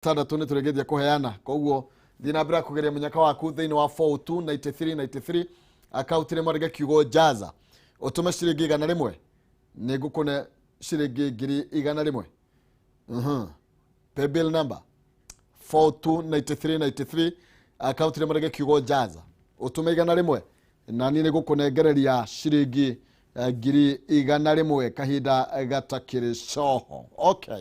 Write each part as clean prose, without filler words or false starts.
Tandatũ nĩ tũrĩkĩtie kũheana, koguo thiĩ na mbere ya kũgeria mũnyaka waku thĩinĩ wa 429393 akaunti rĩmwe, andĩke kiugo jaza, ũtũme ciringi 100, nĩ ngũkũne ciringi 100,000. Paybill number 429393, akaunti rĩmwe, andĩke kiugo jaza, ũtũme 100, na niĩ nĩ ngũkũnengereria ciringi 100,000 kahinda gatakĩrĩ coho. Okay,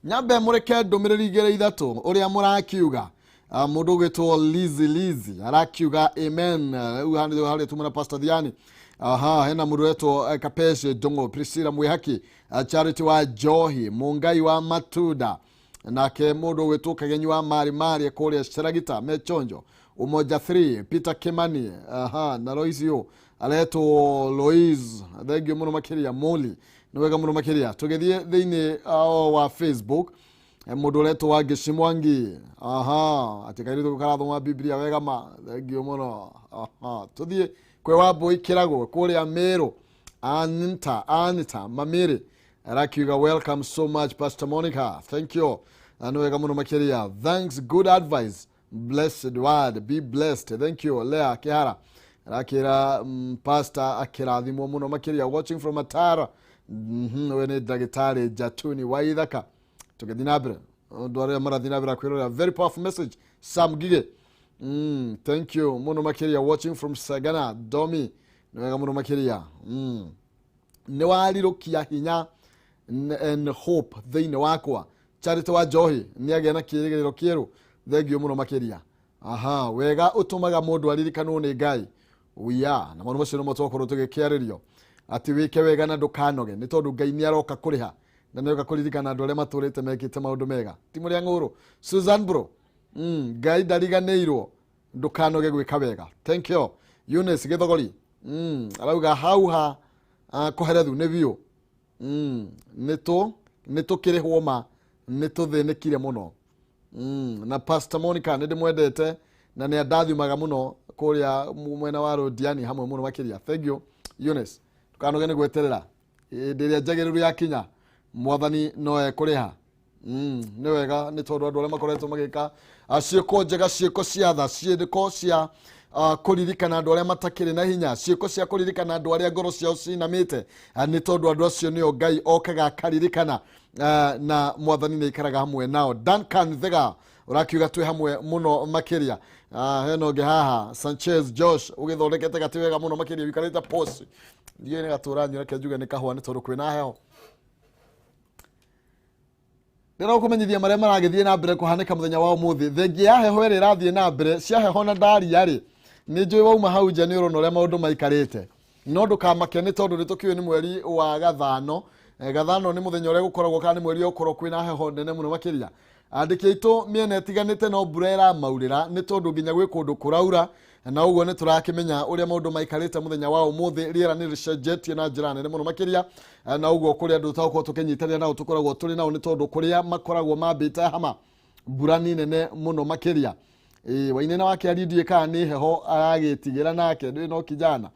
nyambe mũreke ndũmĩrĩri igĩrĩ ithatũ ũrĩa mũrakiuga. Mũndũ ũgwĩtwo Lizi Lizi arakiuga amen. Rĩu harĩa tumana Pastor Dhiani. Aha, hena mũndũ wetwo Kapeshe Ndũng'ũ, Priscilla Mwihaki, Charity wa Johi, Mungai wa Matunda, nake mũndũ ũgwĩtwo Kagenyi wa Mari Mari kũrĩa Sheragita Mechonjo, Umoja 3 Peter Kimani. Aha, na Lois ũ aretwo Lois, thank you mũno makĩria. Moli, nĩ wega mũno makĩria. Tũgĩthiĩ thĩinĩ wa Facebook, mũndũ ũretwo wa Ngĩci Mwangi, aha, atĩ kairĩtu karathoma Biblia wega ma, thank you mũno. Aha, tũthiĩ kwĩ Wambũi Kĩragũ kũrĩa Mĩrũ, Anita Anita Mamiri arakiuga, "Welcome so much, Pastor Monica." Thank you. Na nĩ wega mũno makĩria. "Thanks, good advice, blessed word, be blessed." Thank you. Lea Kihara arakĩra pastor akĩrathimwo mũno makĩria. "Watching from Atara." We nĩ ndagĩtarĩ Jatuni wa Ithaka. Tũgĩthiĩ na mbere, andũ arĩa marathiĩ na mbere kwĩrorera, "Very powerful message, Sam Gige." Thank you mũno makĩria. "Watching from Sagana, Domi." Nĩ wega mũno makĩria. Nĩ warirũkia hinya and hope thĩinĩ wakwa. Charity wa Njohi nĩ agĩa na kĩrĩgĩrĩro kĩerũ, thank you mũno makĩria. Aha, wega ũtũmaga mũndũ aririkanwo nĩ Ngai uya, na maũndũ macio nomo twakorwo tũgĩkĩarĩrio atĩ wĩke wega na ndũkanoge, nĩ tondũ Ngai nĩ aroka kũrĩha na nĩ oka kũririkana andũ arĩa matũrĩte mekĩte maũndũ mega. Ti mũrĩa ng'ũrũ Susan bro. Ngai ndariganĩirwo, ndũkanoge gwĩka wega. Thank you. Eunice Gĩthogori arauga hau ha kũherethu nĩ biũ. Nĩ tũkĩrĩhwo ma nĩ tũthĩnĩkire mũno. Na Pastor Monica nĩ ndĩmwendete na nĩ andathimaga mũno kũrĩa mwena wa Rodiani hamwe mũno makĩria. Thank you, Eunice. Ndũkanoge nĩ gweterera, hĩndĩ ĩrĩa njagĩrĩru yakinya Mwathani no ekũrĩha. Nĩ wega, nĩ tondũ andũ arĩa makoretwo magĩka ciĩko njega, ciĩko cia tha, ciĩko cia kũririkana andũ arĩa matakĩrĩ na hinya, ciĩko cia kũririkana andũ arĩa ngoro ciao cinamĩte, nĩ tondũ andũ acio nĩo Ngai okaga akaririkana, na Mwathani nĩ aikaraga hamwe nao. Duncan Thega ũrakiuga twĩ hamwe mũno makĩria. Hena ũngĩ haha, Sanchez Josh, ũgĩthondekete gatĩ wega mũno makĩria, wikarĩte post ndiũĩ nĩ gatũra nyua, reke njuge nĩ kahũa nĩ tondũ kwĩna heho. Ndĩra kũmenyithia marĩa maragĩthiĩ na mbere kũhanĩka mũthenya wa ũmũthĩ, thengia ya heho ĩrĩa ĩrathiĩ na mbere cia heho na ndaria rĩ, nĩ njũĩ wauma hau nja nĩ ũrona ũrĩa maũndũ maikarĩte, no ndũkamake nĩ tondũ nĩ tũkĩũĩ nĩ mweri wa gathano. Gathano nĩ mũthenya ũrĩa gũkoragwo kana nĩ mweri ũkorwo kwĩna heho nene mũno makĩria. Andĩki aitũ mĩena ĩtiganĩte no mbura ĩramaurĩra, nĩ tondũ nginya gwĩ kũndũ kũraura, na ũguo nĩ tũrakĩmenya ũrĩa maũndũ maikarĩte mũthenya wa ũmũthĩ. Rĩera nĩ rĩcenjetie na njĩra nene mũno makĩria. Na ũguo kũrĩa andũ tũgũkorwo tũkĩnyitanĩra nao tũkoragwo tũrĩ nao, nĩ tondũ kũrĩa makoragwo mambĩte hama mbura nĩ nene mũno makĩria. Ĩĩ, Wainena wake arindie kana nĩ heho aragĩtigĩra nake ndĩ no kijana.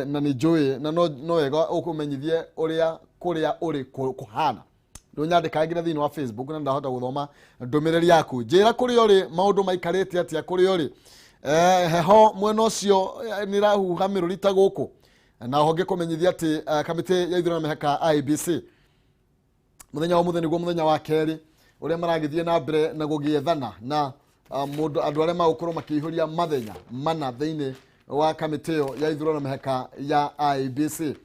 Na nĩ njũĩ na no wega ũkũmenyithie ũrĩa kũrĩa ũrĩ kũhana. Ndũnyandĩkangĩre thĩinĩ wa Facebook na ndahota gũthoma ndũmĩrĩri yaku. Njĩra kũrĩa ũrĩ maũndũ maikarĩte atĩa, kũrĩa ũrĩ heho mwena ũcio nĩ ĩrahuha mĩrũri ta gũkũ. Na oho ngĩkũmenyithia atĩ kamĩtĩ ya ithurano na mĩhaka IEBC mũthenya wa mũthenya nĩguo mũthenya wa kerĩ ũrĩa maragĩthiĩ na mbere na gũgĩethana na mũndũ andũ arĩa magũkorwo makĩihũria mathenya mana thĩinĩ wa kamĩtĩ ĩyo ya ithurano na mĩhaka ya IEBC.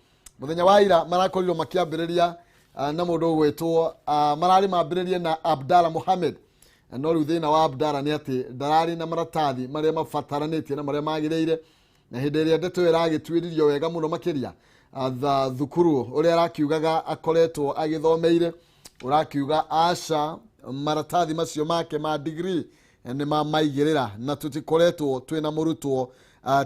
Mũthenya wa ira marakorirwo makĩambĩrĩria na mũndũ ũgwĩtwo mararĩ mambĩrĩrie na Abdalla Mohamed, no rĩu thĩna wa Abdalla nĩ atĩ ndararĩ na maratathi marĩa mabataranĩtie na marĩa magĩrĩire, na hĩndĩ ĩrĩa ndeto ĩyo ĩragĩtuĩririo wega mũno makĩria, thukuru ũrĩa arakiugaga akoretwo agĩthomeire ũrakiuga aca, maratathi macio make ma degree nĩ mamaigĩrĩra na tũtikoretwo twĩna mũrutwo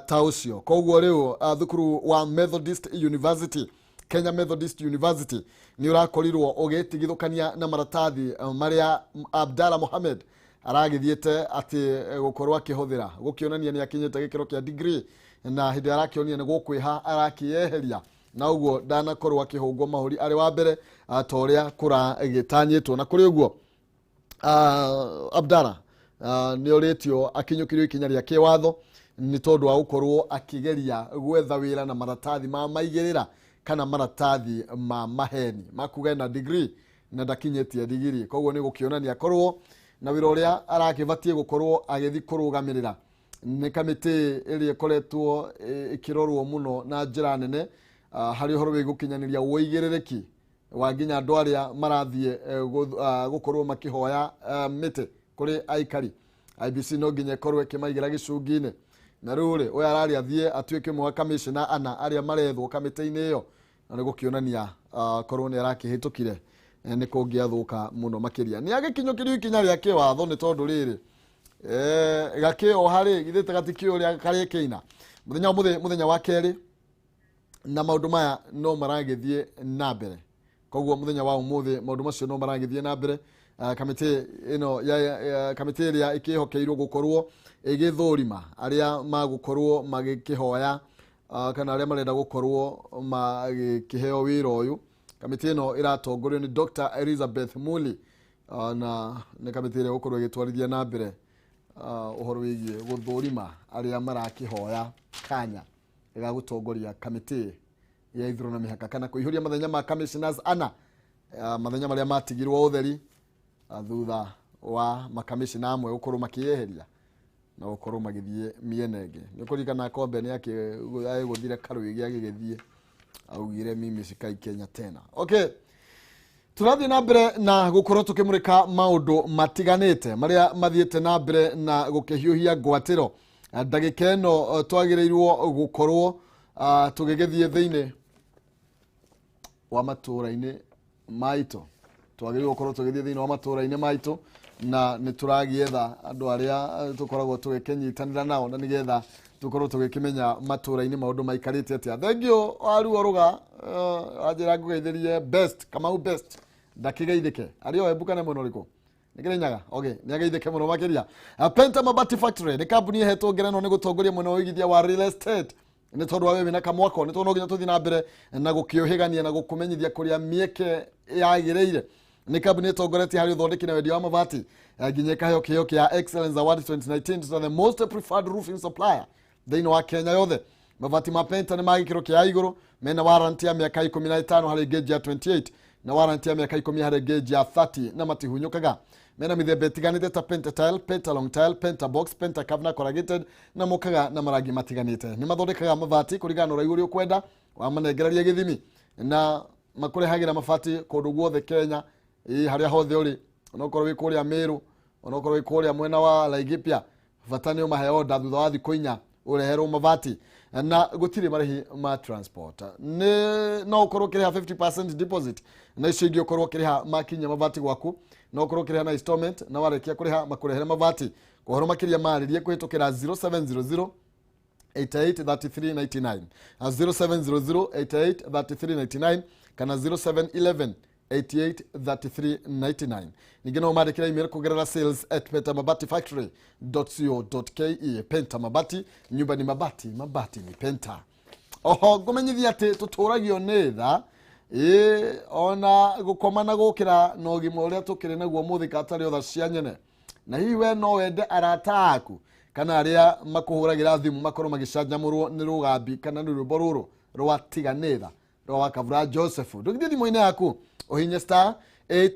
ta ũcio. Koguo rĩu thukuru wa Methodist University, Kenya Methodist University, nĩ ũrakorirwo ũgĩtigithũkania na maratathi marĩa Abdalla Mohamed aragĩthiĩte atĩ gũkorwo akĩhũthĩra gũkĩonania nĩ akinyĩte gĩkĩro kĩa degree, na hĩndĩ ĩrĩa arakĩonania nĩ gũkwĩha arakĩyeheria, na ũguo ndanakorwo akĩhũngwo mahũri arĩ wa mbere ta ũrĩa kũragĩtanyĩtwo. Na kũrĩ ũguo Abdalla nĩ orĩtio akinyũkĩrio ikinya rĩa kĩwatho nĩ tondũ wa gũkorwo akĩgeria gwetha wĩra na maratathi ma maigĩrĩra kana maratathi ma maheni makuga na degree na ndakinyĩtie digiri. Koguo nĩ gũkĩonania korwo na wĩra ũrĩa arakĩbatiĩ gũkorwo agĩthiĩ kũrũgamĩrĩra nĩ kamĩtĩ ĩrĩa ĩkoretwo ĩkĩrorwo mũno na njĩra nene harĩ ũhoro wĩgiĩ gũkinyanĩria ũigĩrĩrĩki wa nginya andũ arĩa marathiĩ gũkorwo makĩhoya mĩtĩ kũrĩ aikari. IBC no nginya ĩkorwo ĩkĩmaigĩra gĩcungi-inĩ. Na rĩu rĩ, ũyũ ararĩ athiĩ atuĩke ũmwe wa kamĩcĩna ana arĩa marethwo kamĩtĩ-inĩ ĩyo, na nĩ gũkĩonania korwo nĩ arakĩhĩtũkire nĩ kũngĩathũka mũno makĩria. Nĩ agĩkinyũkĩrio ikinya rĩa kĩwatho nĩ tondũ rĩrĩ gakĩoha rĩ, githĩ ta gatikĩũĩ ũrĩa karĩkĩina. Mũthenya ũmũthĩ, mũthenya wa kerĩ, na maũndũ maya no maragĩthiĩ na mbere. Koguo mũthenya wa ũmũthĩ maũndũ macio no maragĩthiĩ na mbere. Kamĩtĩ ĩno ya kamĩtĩ ĩrĩa ĩkĩhokeirwo gũkorwo ĩgĩthũrima arĩa magũkorwo magĩkĩhoya kana arĩa marenda gũkorwo magĩkĩheo wĩra ũyũ. Kamĩtĩ ĩno ĩratongorio nĩ Dr. Elizabeth Muli, na nĩ kamĩtĩ ĩrĩa ĩgũkorwo ĩgĩtwarithia na mbere ũhoro wĩgiĩ gũthũrima arĩa marakĩhoya kanya ga gũtongoria kamĩtĩ ya ithurano na mĩhaka kana kũihũria mathenya ma commissioners ana, mathenya marĩa matigirwo ũtheri thutha wa makamishina amwe gũkorwo makĩyeheria na gũkorwo magĩthiĩ mĩena ĩngĩ. Nĩ ũkũririkana Kombe nĩ agĩgũthire Karũĩgĩ agĩgĩthiĩ augire mimi sikai Kenya tena. Okay, tũrathiĩ na mbere na gũkorwo tũkĩmũrĩka maũndũ matiganĩte marĩa mathiĩte na mbere na gũkĩhiũhia ngwatĩro. Ndagĩka ĩno twagĩrĩirwo gũkorwo tũgĩgĩthiĩ thĩinĩ wa matũũra-inĩ maitũ, twagĩrĩirwo gũkorwo tũgĩthiĩ thĩinĩ wa matũũra-inĩ maitũ, na nĩ tũragĩetha andũ arĩa tũkoragwo tũgĩkĩnyitanĩra nao na nĩgetha tũkorwo tũgĩkĩmenya matũũra-inĩ maũndũ maikarĩte atĩa. Thengiũ waruo rũga wanjĩra ngũgeithĩrie best Kamau best ndakĩgeithĩke arĩ o Embu kana mwena ũrĩkũ? Nĩ Kĩrĩnyaga. Okay, nĩ ageithĩke mũno makĩria. Penta Mabati Factory nĩ kambuni ĩhetwo ngerenwa nĩ gũtongoria mwena wa ũigithia wa real estate nĩ tondũ wa we wĩna kamwako, nĩ tondũ no nginya tũthiĩ na mbere na gũkĩũhĩgania na gũkũmenyithia kũrĩa mĩeke yagĩrĩire. Nĩ kambuni ĩtongoretie harĩ ũthondeki na wendia wa mabati, nginya ĩkaheo kĩheo kĩa Excellence Award 2019 to the most preferred roofing supplier thĩinĩ wa Kenya yothe. Mabati ma Penta nĩ ma gĩkĩro kĩa igũrũ, mena warranty ya mĩaka 15 harĩ gauge ya 28 na warranty ya mĩaka 10 harĩ gauge ya 30 na matihunyũkaga. Mena mĩthemba ĩtiganĩte ta Penta tile, Penta long tile, Penta box, Penta curve na corrugated, na mokaga na marangi matiganĩte. Nĩ mathondekaga mabati kũringana na ũraihu ũrĩa ũkwenda, wamanengereria gĩthimi, na makũrehagĩra mabati kũndũ guothe Kenya, harĩa hothe ũrĩ, onokorwo wĩ kũrĩa Meru, onokorwo wĩ kũrĩa mwena wa Laikipia, bata nĩ ũmahe order thutha wa thikũ 4 ũreherwo mabati, na gũtirĩ marĩhi ma transport. Nĩ no ũkorwo ũkĩrĩha 50% deposit na icio ingĩ ũkorwo ũkĩrĩha makinya mabati gwaku, no ũkorwo ũkĩrĩha na installment, na warĩkia kũrĩha makũrehere mabati. Ũhoro makĩria marĩrie kũhĩtũkĩra 0700 88 33 99, 0700 88 33 99 kana 0711 88 33 99. Ningĩ no ũmandĩkĩre email kũgerera sales@pentamabatifactory.co.ke. Penta Mabati, nyumba ni mabati, mabati ni Penta. Oho ngũmenyithia atĩ tũtũragio nĩ tha ĩ ona gũkoma na gũkĩra na ũgima ũrĩa tũkĩrĩ naguo mũthĩ katarĩ otha cia nyene. Na hihi we no wende arata aku kana arĩa makũhũragĩra thimũ makorwo magĩcanjamũrwo nĩ rũgambi kana nĩ rwĩmbo rũrũ rwa tiganĩtha rwa Wakabura Joseph. Ndũgithie thimũ-inĩ yaku ũhinye star 8